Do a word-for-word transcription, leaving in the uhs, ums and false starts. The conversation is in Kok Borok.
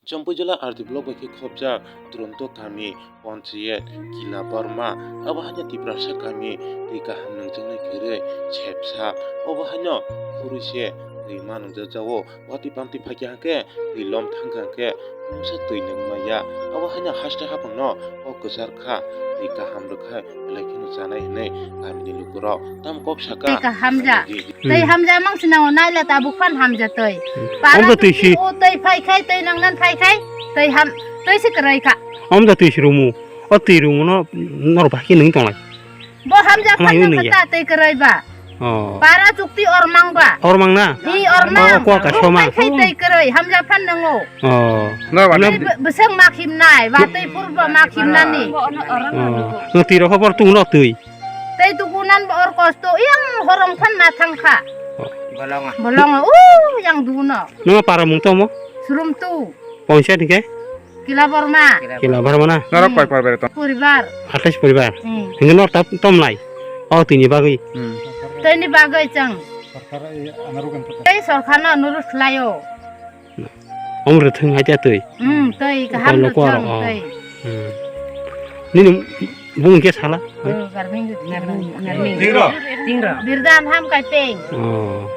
Chompuijala R D block bai khe khopjak Duronto kami, Ponchayat, Kila Borma, abo haino Tiprasa kami twi kaham nungjaknai kwrwi Sepsa, obo haino khurui se twi ma nungjak jao. Watwi bamtwi phaikha hwnkhe twi lom thangkha hwnkhe mungsa twi nung maya. Abo haino haste haphangno kok kwchar kha, twi kaham rwkha belai kheno chanai hwnwi kamini lukurok tamo kok saka. Twi kaham ja. Twi hamja mang sinao naila tabuk phan hamja twi. Para Amda twi si. O twi phai khai twi nangnan phai khai twi ham twi si kwrwi kha. Amda twi si rumu. O twi rumu no nor bahki nung tonglai. Bo hamja Ama phan yun nang nung ya. Kata twi kwrwi ba. Oh. Para chukti or mang ba. Or mang na? Hi or mang. Oh, kwa ka soma. Khai khai twi kwrwi hamja phan nango. Oh. Nor ba. Twi b- bwswk ma khimnai ba twi purbo ma khimnani. Oh. No twi rokho bor tung no twi. Tei dugunan bo or kosto yang horong phan ma thang kha. Bolongo. Bolongo, u yang duguno. Numa para mung tomo? Surum tu. Ponchayat hingke? Kila Borma. Kila Borma na? Norok koi poribar to? Poribar. Athais poribar. Hmm. Hingke nor tap tom lai. O tini bagwi. Hmm. Tini bagwi chang. Tei sorkar no nurus khlaio. Om rwthwng hai ta twi. Hmm, twi kaham Tolo rwthwng kwaro, oh. Twi. Hmm. Nini bung ke sala? Oh, garming, garming, garming. Tingro. Tingro. Birdan ham kai peng. Oh.